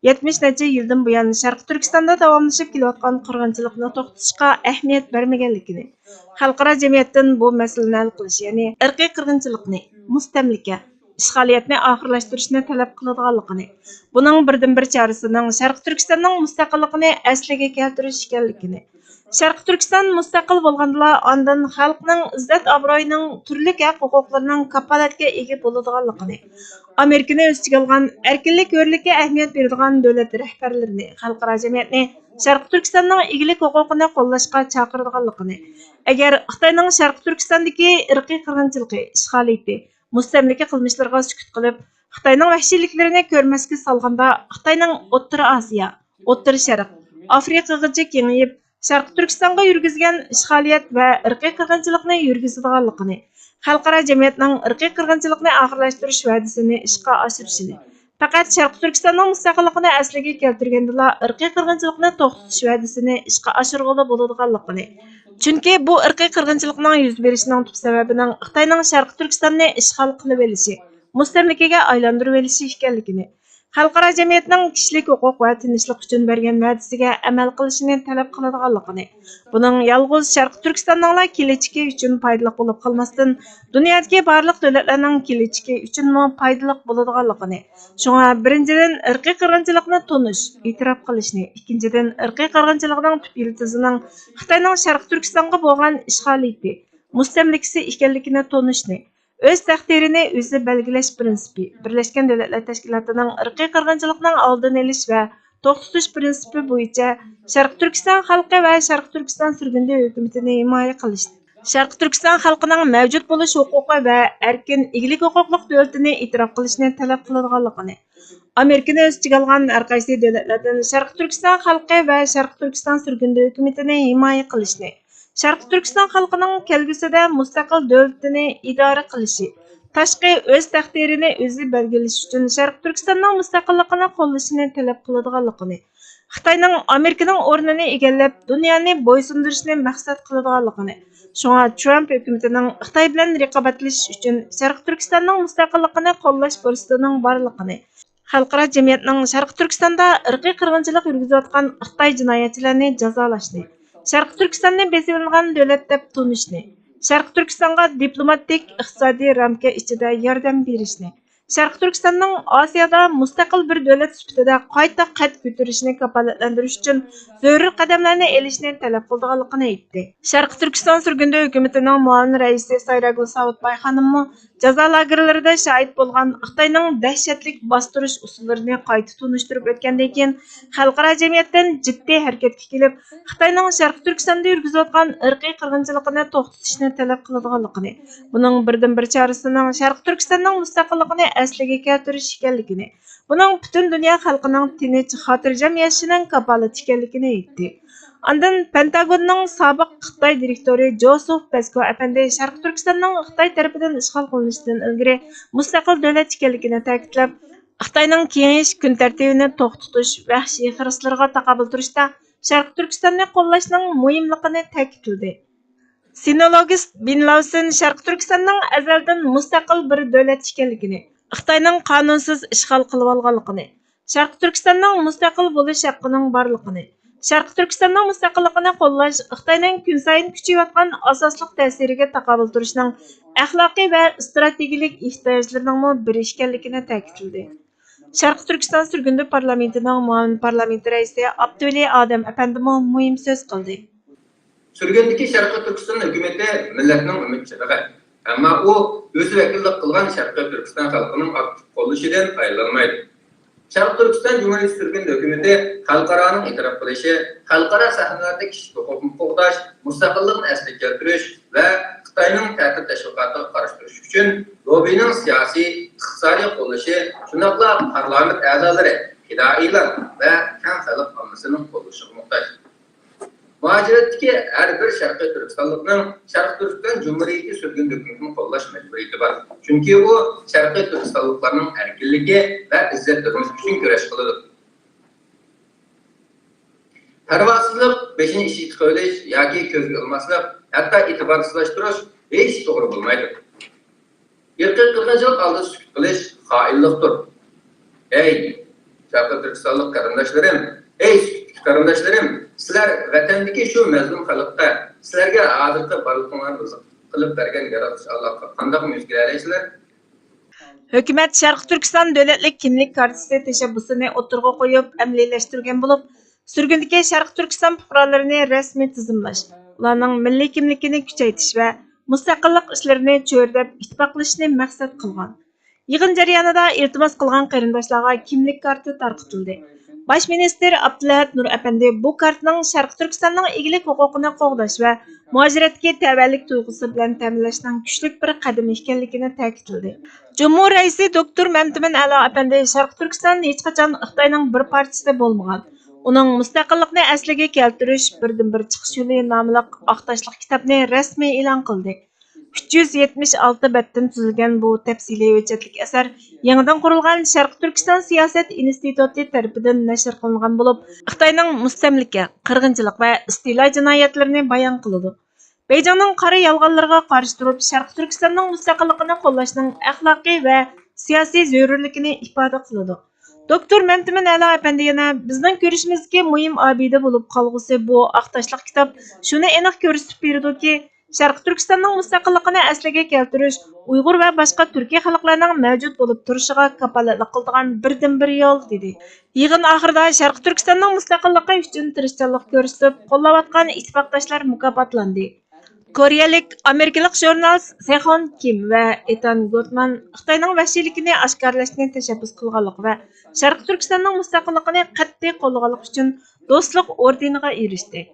يەتمىش نەچچە يىلدىن بۇيان شەرقىي تۈركىستاندا داۋاملىشىپ كېلىۋاتقان قىرغىنچىلىقنى توختىتىشقا ئەھمىيەت بەرمىگەنلىكىنى، خەلقئارا جەمئىيەتتىن بۇ مەسىلىنى ھەل قىلىش، يەنى ئىرقىي قىرغىنچىلىقنى، مۇستەملىكە، ئىشغالىيەتنى ئاخىرلاشتۇرۇشنى تەلەپ قىلىدىغانلىقىنى، بۇنىڭ بىردىنبىر چارىسىنىڭ شەرقىي تۈركىستاننىڭ مۇستەقىللىقىنى ئەسلىگە كەلتۈرۈش ئىكەنلىكىنى، شەرقىي تۈركىستان مۇستەقىل بولغاندىلا، ئاندىن خەلقنىڭ ئىززەت-ئابرۇيىنىڭ، تۈرلۈك ھەق-ھوقۇقلىرىنىڭ كاپالەتكە ئىگە بولىدىغانلىقىنى، ئامېرىكىنى ئۆز ئىچىگە ئالغان، ئەركىنلىك، ھۆرلۈككە ئەھمىيەت بېرىدىغان دۆلەت رەھبەرلىرىنى، خەلقئارا جەمئىيەتنى شەرقىي تۈركىستاننىڭ ئىگىلىك ھوقۇقىنى قوللاشقا چاقىرىدىغانلىقىنى، ئەگەر خىتاينىڭ شەرقىي تۈركىستاندىكى ئىرقىي قىرغىنچىلىقى، ئىشغالىيىتى، مۇستەملىكە قىلمىشلىرىغا سۈكۈت قىلىپ، خىتاينىڭ ۋەھشىيلىكلىرىنى كۆرمەسكە سالغاندا، خىتاينىڭ ئوتتۇرا ئاسىيا، ئوتتۇرا شەرق، ئافرىقىغىچە كېڭىيىپ، شەرقىي تۈركىستانغا يۈرگۈزگەن ئىشغالىيەت ۋە ئىرقىي قىرغىنچىلىقنى يۈرگۈزىدىغانلىقىنى، خەلقئارا جەمئىيەتنىڭ ئىرقىي قىرغىنچىلىقنى ئاخىرلاشتۇرۇش ۋەدىسىنى ئىشقا ئاشۇرۇشىنى، پەقەت شەرقىي تۈركىستاننىڭ مۇستەقىللىقىنى ئەسلىگە كەلتۈرگەندىلا، ئىرقىي قىرغىنچىلىقنى توختىتىش ۋەدىسىنى ئىشقا ئاشۇرغىلى بولىدىغانلىقىنى، چۈنكى بۇ ئىرقىي قىرغىنچىلىقنىڭ يۈز بېرىشىنىڭ تۈپ سەۋەبىنىڭ خىتاينىڭ شەرقىي تۈركىستاننى ئىشغال قىلىۋېلىشى، مۇستەملىكىگە ئايلاندۇرۇۋېلىشى ئىكەنلىكىنى، خەلقئارا جەمئىيەتنىڭ كىشىلىك ھوقۇق ۋە تىنچلىق ئۈچۈن بەرگەن ۋەدىسىگە ئەمەل قىلىشىنى تەلەپ قىلىدىغانلىقىنى، بۇنىڭ يالغۇز شەرقىي تۈركىستاننىڭلا كېلىچىكى ئۈچۈن پايدىلىق بولۇپ قالماستىن، دۇنيادىكى بارلىق دۆلەتلەرنىڭ كېلىچىكى ئۈچۈنمۇ پايدىلىق بولىدىغانلىقىنى، شۇڭا بىرىنچىدىن، ئىرقىي قىرغىنچىلىقنى تونۇش، ئېتىراپ قىلىشنى، ئىككىنچىدىن، ئىرقىي قىرغىنچىلىقنىڭ تۈپ يىلتىزىنىڭ خىتاينىڭ شەرقىي تۈركىستانغا بولغان ئىشغالىيىتى، مۇستەملىكىسى ئىكەنلىكىنى تونۇشنى، ئۆز تەقدىرىنى ئۆزى بەلگىلەش پىرىنسىپى، بىرلەشكەن دۆلەتلەر تەشكىلاتىنىڭ ئىرقىي قىرغىنچىلىقنىڭ ئالدىنى ئېلىش ۋە توختىتىش پىرىنسىپى بويىچە شەرقىي تۈركىستان خەلقى ۋە شەرقىي تۈركىستان سۈرگۈندە ھۆكۈمىتىنى ھىمايە قىلىشنى، شەرقىي تۈركىستان خەلقىنىڭ مەۋجۇت بولۇش ھوقۇقى ۋە ئەركىن ئىگىلىك ھوقۇقلۇق دۆلىتىنى ئېتىراپ قىلىشنى تەلەپ قىلىدىغانلىقىنى، ئامېرىكىنى ئۆز ئىچىگە ئالغان ھەر قايسى دۆلەتلەردىن شەرقىي تۈركىستان خەلقى ۋە شەرقىي تۈركىستان سۈرگۈندە ھۆكۈمىتىنى ھىمايە قىلىشنى، شەرقىي تۈركىستان خەلقىنىڭ كەلگۈسىدە مۇستەقىل دۆلىتىنى ئىدارە قىلىشى، تاشقى ئۆز تەقدىرىنى ئۆزى بەلگىلىشى ئۈچۈن شەرقىي تۈركىستاننىڭ مۇستەقىللىقىنى قوللىشىنى تەلەپ قىلىدىغانلىقىنى، خىتاينىڭ ئامېرىكىنىڭ ئورنىنى ئىگىلەپ، دۇنيانى بويسۇندۇرۇشنى مەقسەت قىلىدىغانلىقىنى، شۇڭا ترامپ ھۆكۈمىتىنىڭ خىتاي بىلەن رىقابەتلىشىش ئۈچۈن شەرقىي تۈركىستاننىڭ مۇستەقىللىقىنى قوللاش پۇرسىتىنىڭ بارلىقىنى، خەلقئارا جەمئىيەتنىڭ شەرقىي تۈركىستاندا ئىرقىي قىرغىنچىلىق يۈرگۈزۈۋاتقان خىتاي جىنايەتچىلەرنى جازالاشنى، شەرقىي تۈركىستاننى بېسىۋېلىنغان دۆلەت دەپ تونۇشنى، شەرقىي تۈركىستانغا دىپلوماتىك، ئىقتىسادىي رامكا ئىچىدە ياردەم بېرىشنى، شەرقىي تۈركىستاننىڭ ئاسىيادا مۇستەقىل بىر دۆلەت سۈپىتىدە قايتا قەد كۆتۈرۈشىنى كاپالەتلەندۈرۈش ئۈچۈن زۆرۈر قەدەملەرنى ئېلىشنى تەلەپ قىلىدىغانلىقىنى ئېيتتى. شەرقىي تۈركىستان سۈرگۈندە ھۆكۈمىتىنىڭ مۇئاۋىن رەئىسى سايراگۈل ساۋۇتباي خانىممۇ جازا لاگېرلىرىدا شاھىت بولغان خىتاينىڭ دەھشەتلىك باستۇرۇش ئۇسۇللىرىنى قايتا تونۇشتۇرۇپ ئۆتكەندىن كېيىن، خەلقئارا جەمئىيەتتىن جىددىي ھەرىكەتكە كېلىپ، خىتاينىڭ شەرقىي تۈركىستاندا يۈرگۈزۈۋاتقان ئىرقىي قىرغىنچىلىقىنى توختىتىشنى تەلەپ قىلىدىغانلىقىنى، بۇنىڭ بىردىنبىر چارىسىنىڭ شەرقىي تۈركىستاننىڭ مۇستەقىللىقىنى ئەسلىگە كەلتۈرۈش ئىكەنلىكىنى، بۇنىڭ پۈتۈن دۇنيا خەلقىنىڭ تىنچ، خاتىرجەم ياشىشىنىڭ كاپالىتى ئىكەنلىكىنى ئېيتتى. ئاندىن پېنتاگوننىڭ سابىق خىتاي دىرېكتورى جوسېف پېسكو ئەپەندى شەرقىي تۈركىستاننىڭ خىتاي تەرىپىدىن ئىشغال قىلىنىشىدىن ئىلگىرى مۇستەقىل دۆلەت ئىكەنلىكىنى تەكىتلەپ، خىتاينىڭ كېڭىيىش كۈن تەرتىپىنى توختىتىش ۋەھشىي خىرىسلىرىغا تاقابىل تۇرۇشتا شەرقىي تۈركىستاننى قوللاشنىڭ مۇھىملىقىنى تەكىتلىدى. سىنولوگىست بىن لاۋسېن شەرقىي تۈركىستاننىڭ ئەزەلدىن مۇستەقىل بىر دۆلەت ئىكەنلىكىنى، خىتاينىڭ قانۇنسىز ئىشغال قىلىۋالغانلىقىنى، شەرقىي تۈركىستاننىڭ مۇستەقىل بولۇش ھەققىنىڭ بارلىقىنى، شەرقىي تۈركىستاننىڭ مۇستەقىللىقىنى قوللاش خىتاينىڭ كۈنسايىن كۈچىيىۋاتقان ئاساسلىق تەسىرىگە تاقابىل تۇرۇشنىڭ ئەخلاقىي ۋە ئىستراتېگىيەلىك ئېھتىياجلىرىنىڭمۇ بىرى ئىكەنلىكىنى تەكىتلىدى. شەرقىي تۈركىستان سۈرگۈندە پارلامېنتىنىڭ مۇئاۋىن پارلامېنت رەئىسى ئابدۇۋەلى ئادەم ئەپەندىمۇ مۇھىم سۆز قىلدى. سۈرگۈندىكى شەرقىي تۈركىستان ھۆكۈمىتى مىللەتنىڭ ئۈمىد چىرىغى. ئەمما ئۇ ئۆزى ۋەكىللىك قىلغان شەرقىي تۈركىستان خەلقىنىڭ ئاكتىپ قوللىشىدىن ئايرىلالمايدۇ. شەرقىي تۈركىستان جۇمھۇرىيىتى سۈرگۈن ھۆكۈمىتى خەلقئارانىڭ ئېتىراپ قىلىشى، خەلقئارا سەھنىلەردە كىشىلىك ھوقۇقنى قوغداش، مۇستەقىللىقنى ئەسلىگە كەلتۈرۈش ۋە خىتاينىڭ تەتۈر تەشۋىقاتىغا قارشى تۇرۇش ئۈچۈن لوببىنىڭ سىياسىي، ئىقتىسادىي قوللىشى، شۇنداقلا پارلامېنت ئەزالىرى، پىدائىيلار ۋە كەڭ خەلق ئاممىسىنىڭ قوللىشىغا موھتاج. مۇھاجىرەتتىكى ھەر بىر شەرقىي تۈركىستانلىقنىڭ شەرقىي تۈركىستان جۇمھۇرىيىتى سۈرگۈن ھۆكۈمىتىنى قوللاش مەجبۇرىيىتى بار. چۈنكى ئۇ شەرقىي تۈركىستانلىقلارنىڭ ئەركىنلىكى ۋە ئىززەت ھۆرمىتى ئۈچۈن كۈرەش قىلىدۇ. پەرۋاسىزلىق، بېشىنى ئىشىككە قويۇۋېلىش ياكى كۆزگە ئىلماسلىق، ھەتتا ئېتىبارسىزلاشتۇرۇش ھېچ توغرا بولمايدۇ. ئىرقىي قىرغىنچىلىق ئالدىدا سۈكۈت قىلىش خائىنلىقتۇر. ئەي، شەرقىي تۈركىستانلىق قېرىنداشلىرىم، ئەي، سۈكۈتتىكى قېرىنداشلىرىم، سىلەر ۋەتەندىكى شۇ مەزلۇم خەلققە، سىلەرگە ھازىرقى بارلىقىڭلارنى رىزىق قىلىپ بەرگەن ياراتقۇچى ئاللاغا قانداقمۇ يۈز كېلەلەيسىلەر؟ ھۆكۈمەت شەرقىي تۈركىستان دۆلەتلىك كىملىك كارتىسى تەشەببۇسىنى ئوتتۇرىغا قويۇپ ئەمەلىيلەشتۈرگەن بولۇپ، سۈرگۈندىكى شەرقىي تۈركىستان پۇقرالىرىنى رەسمىي تىزىملاش، ئۇلارنىڭ مىللىي كىملىكىنى كۈچەيتىش ۋە مۇستەقىللىق ئىشلىرىنى چۆرىدەپ ئىتتىپاقلىشىشنى مەقسەت قىلغان. يىغىن جەريانىدا ئىلتىماس قىلغان قېرىنداشلارغا كىملىك كارتى تارقىتىلدى. باش مىنىستىر ئابدۇلئەھەت نۇر ئەپەندى بۇ كارتىنىڭ شەرقىي تۈركىستاننىڭ ئىگىلىك ھوقۇقىنى قوغداش ۋە مۇھاجىرەتتىكى تەۋەلىك تۇيغۇسى بىلەن تەمىنلەشنىڭ كۈچلۈك بىر قەدىمى ئىكەنلىكىنى تەكىتلىدى. جۇمھۇر رەئىسى دوكتور مەمتىمىن ئەلا ئەپەندى شەرقىي تۈركىستان ھېچقاچان خىتاينىڭ بىر پارچىسى بولمىغان، ئۇنىڭ مۇستەقىللىقنى ئەسلىگە كەلتۈرۈش بىردىنبىر چىقىش يولى ناملىق ئاق تاشلىق كىتابنى رەسمىي ئېلان قىلدى. ئۈچ يۈز يەتمىش ئالتە بەتتىن تۈزۈلگەن بۇ تەپسىلىي ھۆججەتلىك ئەسەر يېڭىدىن قۇرۇلغان شەرقىي تۈركىستان سىياسەت ئىنستىتۇتى تەرىپىدىن نەشر قىلىنغان بولۇپ، خىتاينىڭ مۇستەملىكە، قىرغىنچىلىق ۋە ئىستىلا جىنايەتلىرىنى بايان قىلىدۇ. بېيجىڭنىڭ قارا يالغانلىرىغا قارشى تۇرۇپ، شەرقىي تۈركىستاننىڭ مۇستەقىللىقىنى قوللاشنىڭ ئەخلاقىي ۋە سىياسىي زۆرۈرلۈكىنى ئىپادە قىلىدۇ. دوكتور مەمتىمىن ئەلا ئەپەندى يەنە، بىزنىڭ كۆرۈشىمىزدىكى مۇھىم ئابىدە بولۇپ قالغۇسى بۇ ئاق تاشلىق كىتاب شۇنى ئېنىق كۆرسىتىپ بېرىدۇكى، شەرقىي تۈركىستاننىڭ مۇستەقىللىقىنى ئەسلىگە كەلتۈرۈش ئۇيغۇر ۋە باشقا تۈركىي خەلقلەرنىڭ مەۋجۇت بولۇپ تۇرۇشىغا كاپالەتلىك قىلىدىغان بىردىنبىر يول، دېدى. يىغىن ئاخىرىدا شەرقىي تۈركىستاننىڭ مۇستەقىللىقى ئۈچۈن تىرىشچانلىق كۆرسىتىپ قوللاۋاتقان ئىتتىپاقداشلار مۇكاپاتلاندى. كورېيەلىك ئامېرىكىلىق ژۇرنالىست سېخون كىم ۋە ئېتان گوتمان خىتاينىڭ ۋەھشىيلىكىنى ئاشكارىلاشنى تەشەببۇس قىلغانلىقى ۋە شەرقىي تۈركىستاننىڭ مۇستەقىللىقىنى قەتئىي قوللىغانلىقى ئۈچۈن دوستلۇق ئوردېنىغا ئېرىشتى.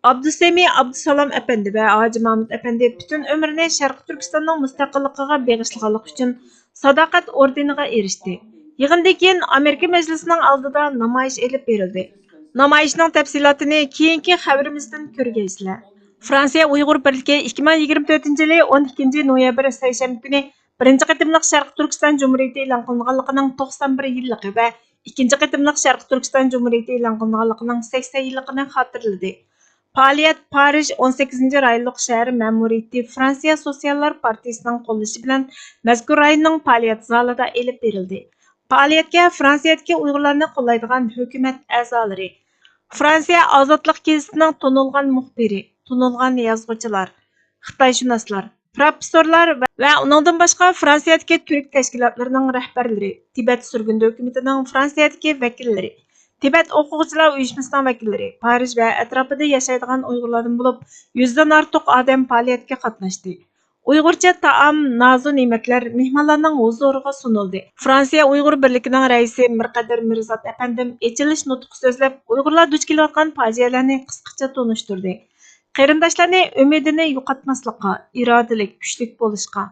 ئابدۇسەمى ئابدۇسالام ئەپەندى ۋە ھاجى مامۇت ئەپەندى پۈتۈن ئۆمرىنى شەرقىي تۈركىستاننىڭ مۇستەقىللىقىغا بېغىشلىغانلىقى ئۈچۈن ساداقەت ئوردېنىغا ئېرىشتى. يىغىندىن كېيىن ئامېرىكا مەجلىسىنىڭ ئالدىدا نامايىش ئېلىپ بېرىلدى. نامايىشنىڭ تەپسىلاتىنى كېيىنكى خەۋىرىمىزدىن كۆرگەيسىلەر. فرانسىيە ئۇيغۇر بىرلىكى ئىككى مىڭ يىگىرمە تۆتىنچى يىلى ئون ئىككىنچى نويابىر سەيشەنبە كۈنى بىرىنچى قېتىملىق شەرقىي تۈركىستان جۇمھۇرىيىتى ئېلان قىلىنغانلىقىنىڭ توقسان بىر يىللىقى ۋە ئىككىنچى قېتىملىق شەرقىي تۈركىستان جۇمھۇرىيىتى ئېلان قىلىنغانلىقىنىڭ سەكسەن يىللىقىنى خاتىرىلىدى. پائالىيەت پارىژ ئون سەككىزىنچى رايونلۇق شەھەر مەمۇرىيىتى فرانسىيە سوتسىياللار پارتىيىسىنىڭ قوللىشى بىلەن مەزكۇر رايوننىڭ پائالىيەت زالىدا ئېلىپ بېرىلدى. پائالىيەتكە فرانسىيەدىكى ئۇيغۇرلارنى قوللايدىغان ھۆكۈمەت ئەزالىرى، فرانسىيە ئازادلىق گېزىتىنىڭ تونۇلغان مۇخبىرى، تونۇلغان يازغۇچىلار، خىتايشۇناسلار، پروفېسسورلار ۋە، ۋە ئۇنىڭدىن باشقا فرانسىيەدىكى تۈرك تەشكىلاتلىرىنىڭ رەھبەرلىرى، تىبەت سۈرگۈندە ھۆكۈمىتىنىڭ فرانسىيەدىكى ۋەكىللىرى، تىبەت ئوقۇغۇچىلار ئۇيۇشمىسىنىڭ ۋەكىللىرى، پارىژ ۋە ئەتراپىدا ياشايدىغان ئۇيغۇرلاردىن بولۇپ يۈزدىن ئارتۇق ئادەم پائالىيەتكە قاتناشتى. ئۇيغۇرچە تائام، نازۇ نېمەتلەر مېھمانلارنىڭ ھۇزۇرىغا سۇنۇلدى. فرانسىيە ئۇيغۇر بىرلىكىنىڭ رەئىسى مىرقەدىر مىرزات ئەپەندىم ئېچىلىش نۇتقى سۆزلەپ، ئۇيغۇرلار دۇچ كېلىۋاتقان پاجىئەلەرنى قىسقىچە تونۇشتۇردى. قېرىنداشلارنى ئۈمىدىنى يوقاتماسلىققا، ئىرادىلىك، كۈچلۈك بولۇشقا،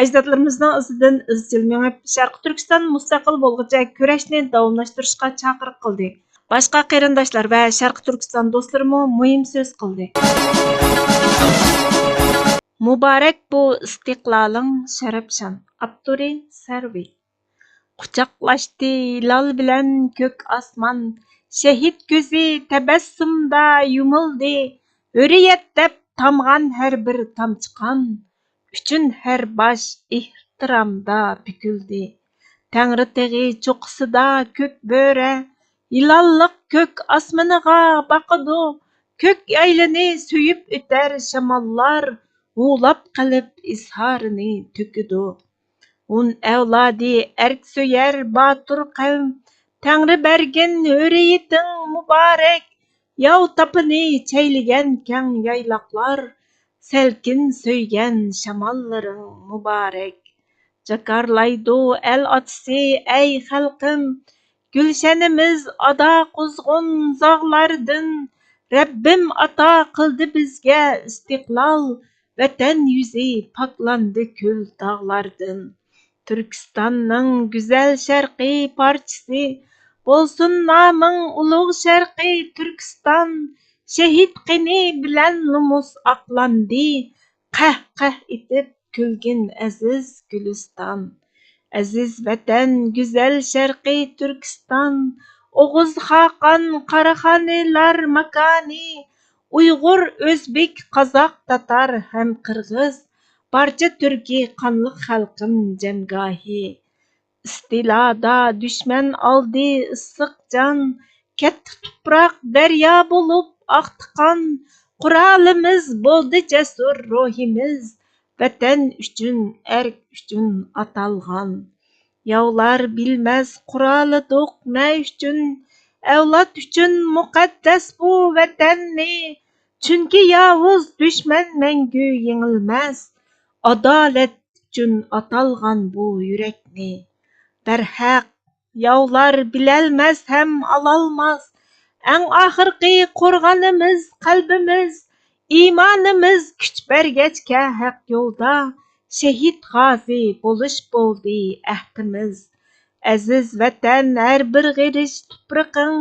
ئەجدادلىرىمىزنىڭ ئىزىدىن ئىزچىل مېڭىپ، شەرقىي تۈركىستان مۇستەقىل بولغۇچە كۈرەشنى داۋاملاشتۇرۇشقا چاقىرىق قىلدى. باشقا قېرىنداشلار ۋە شەرقىي تۈركىستان دوستلىرىمۇ مۇھىم سۆز قىلدى. مۇبارەك بۇ ئىستىقلالىڭ شەرەپشان. ئاپتورى سەرۋى. قۇچاقلاشتى ھىلال بىلەن كۆك ئاسمان، شېھىت كۆزى تەبەسسۇمدا يۇمۇلدى، ھۆرىيەت دەپ تامغان ھەر بىر تامچە قان ئۈچۈن ھەر باش ئېھتىرامدا بۈكۈلدى. تەڭرىتېغى چوققىسىدا كۆك بۆرە ھىلاللىق كۆك ئاسمىنىغا باقىدۇ، كۆك يايلىنى سۆيۈپ ئۆتەر شاماللار، ھۇۋلاپ قېلىپ ئىزھارىنى تۆكىدۇ. ھۇن ئەۋلادى ئەركە سۆيەر باتۇر قەۋم، تەڭرى بەرگىن ھۆرىيىتىڭ مۇبارەك، ياۋ تاپىنى چەيلىگەن كەڭ يايلاقلار، سەلكىن سۆيگەن شاماللىرىڭ مۇبارەك. جاكارلايدۇ ئەل ئاتىسى، ئەي خەلقىم، گۈلشەنىمىز ئادا قۇزغۇن زاغلاردىن. رەببىم ئاتا قىلدى بىزگە ئىستىقلال، ۋەتەن يۈزى پاكلاندى كۈل داغلاردىن. تۈركىستاننىڭ گۈزەل شەرقىي پارچىسى، بولسۇن نامىڭ ئۇلۇغ شەرقىي تۈركىستان. شېھىت قېنى بىلەن نومۇس ئاقلاندى، قەھ-قەھ ئېتىپ كۈلگىن ئەزىز گۈلىستان. ئەزىز ۋەتەن، گۈزەل شەرقىي تۈركىستان، ئوغۇز خاقان قاراخانىيلار ماكانى، ئۇيغۇر، ئۆزبېك، قازاق، تاتار ھەم قىرغىز، بارچە تۈركىي قانلىق خەلقىم جەمگاھى. ئىستىلادا دۈشمەن ئالدى ئىسسىق جان، كەتتى تۇپراق دەريا بولۇپ ئاقتى قان. قورالىمىز بولدى جەسۇر روھىمىز، ۋەتەن ئۈچۈن، ئەرك ئۈچۈن ئاتالغان. ياۋلار بىلمەس قورالىدۇق نە ئۈچۈن، ئەۋلاد ئۈچۈن مۇقەددەس بۇ ۋەتەننى. چۈنكى ياۋۇز دۈشمەن مەڭگۈ يېڭىلمەس، ئادالەت ئۈچۈن ئاتالغان بۇ يۈرەكنى. دەرھەق، ياۋلار بىلەلمەس ھەم ئالالماس، ئەڭ ئاخىرقى قورغىنىمىز قەلبىمىز. ئىمانىمىز كۈچ بەرگەچكە ھەق يولدا، شېھىت غازى بولۇش بولدى ئەھدىمىز. ئەزىز ۋەتەن، ھەر بىر غېرىچ تۇپرىقىڭ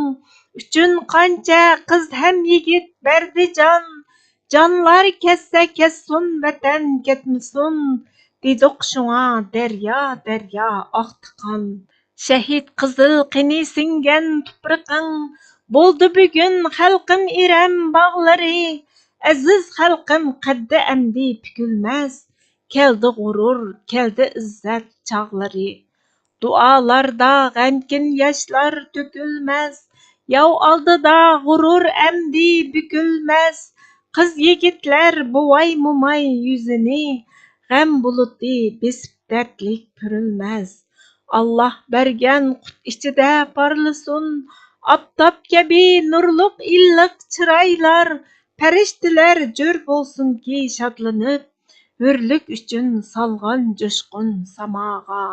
ئۈچۈن قانچە قىز ھەم يىگىت بەردى جان. جانلار كەتسە كەتسۇن، ۋەتەن كەتمىسۇن، دېدۇق شۇڭا دەريا، دەريا ئاقتى قان. شېھىت قىزىل قېنى سىڭگەن تۇپرىقىڭ، بولدى بۈگۈن خەلقىم ئىرەم باغلىرى. ئەزىز خەلقىم قەددى ئەمدى پۈكۈلمەس، كەلدى غۇرۇر، كەلدى ئىززەت چاغلىرى. دۇئالاردا غەمكىن ياشلار تۆكۈلمەس، ياۋ ئالدىدا غۇرۇر ئەمدى بۈكۈلمەس. قىز-يىگىتلەر بوۋاي-موماي يۈزىنى، غەم بۇلۇتى بېسىپ دەردلىك پۈرۈلمەس. ئاللاھ بەرگەن قۇت ئىچىدە پارلىسۇن، ئاپتاپ كەبى نۇرلۇق ئىللىق چىرايلار. پەرىشتىلەر جۆر بولسۇنكى شادلىنىپ، ھۆرلۈك ئۈچۈن سالغان جۇشقۇن ساماغا.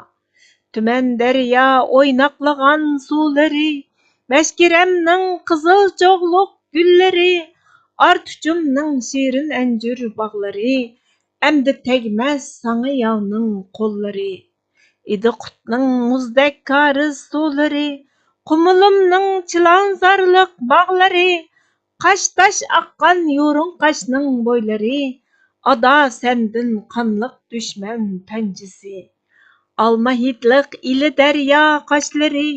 تۈمەن دەريا ئويناقلىغان سۇلىرى، مەشكىرەمنىڭ قىزىل چوغلۇق گۈللىرى، ئارتۇچۇمنىڭ شېرىن ئەنجۈر باغلىرى، ئەمدى تەگمەس ساڭا ياۋنىڭ قوللىرى. ئىدىقۇتنىڭ مۇزدەك كارىز سۇلىرى، قۇمۇلۇمنىڭ چىلانزارلىق باغلىرى، قاشتاش ئاققان يۇرۇڭقاشنىڭ بويلىرى، ئادا سەندىن قانلىق دۈشمەن پەنجىسى. ئالما ھىدلىق ئىلى دەريا قاشلىرى،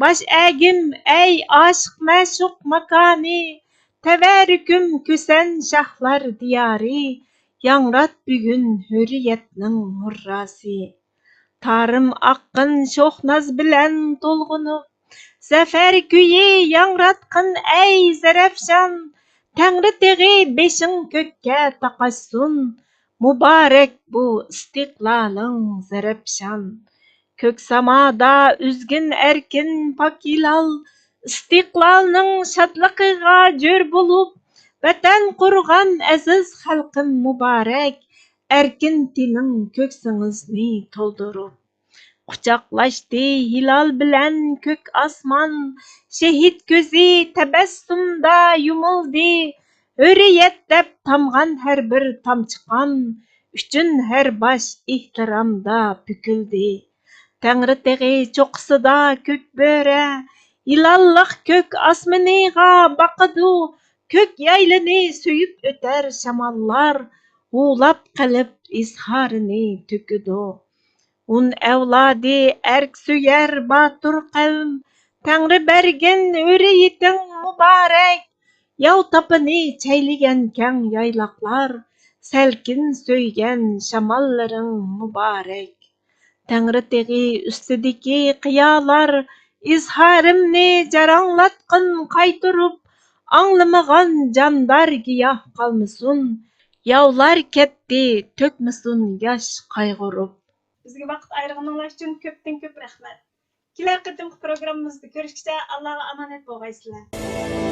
باش ئەگىم ئەي ئاشىق مەشۇق ماكانى، تەۋەررۈكۈم كۈسەن شاھلار دىيارى، ياڭرات بۈگۈن ھۆرىيەتنىڭ ھۇرراسى. تارىم ئاققىن شوخ ناز بىلەن تولغىنىپ، زەپەر كۈيى ياڭراتقىن ئەي زەرەپشان، تەڭرى تېغى بېشىڭ كۆككە تاقاشسۇن، مۇبارەك بۇ ئىستىقلالىڭ زەرەپشان. كۆك سامادا ئۈزگىن ئەركىن پاك ھىلال، ئىستىقلالنىڭ شادلىقىغا جۆر بولۇپ، ۋەتەن قۇرغان ئەزىز خەلقىم مۇبارەك، ئەركىن تېنىڭ كۆكسىڭىزنى تولدۇرۇپ. قۇچاقلاشتى ھىلال بىلەن كۆك ئاسمان، شېھىت كۆزى تەبەسسۇمدا يۇمۇلدى. ھۆرىيەت دەپ تامغان ھەر بىر تامچە قان ئۈچۈن ھەر باش ئېھتىرامدا پۈكۈلدى. تەڭرى تېغى چوققىسىدا كۆك بۆرە، ھىلاللىق كۆك ئاسمىنىغا باقىدۇ. كۆك يايلىنى سۆيۈپ ئۆتەر شاماللار، ھۇۋلاپ قېلىپ ئىزھارىنى تۆكىدۇ. ھۇن ئەۋلادى ئەرك سۆيەر باتۇر قەۋم، تەڭرى بەرگىن ھۆرىيىتىڭ مۇبارەك. ياۋ تاپىنى چەيلىگەن كەڭ يايلاقلار، سەلكىن سۆيگەن شاماللىرىڭ مۇبارەك. تەڭرى تېغى ئۈستىدىكى قىيالار، ئىزھارىمنى جاراڭلاتقىن قايتۇرۇپ، ئاڭلىمىغان جاندار گىياھ قالمىسۇن، ياۋلار كەتتى، تۆكمىسۇن ياش قايغۇرۇپ. بىزگە ۋاقىت ئايرىغىنىڭلار ئۈچۈن كۆپتىن كۆپ رەھمەت. كېلەر قېتىمقى پروگراممىمىزدا كۆرۈشكىچە ئاللاغا ئامانەت بولغايسىلەر.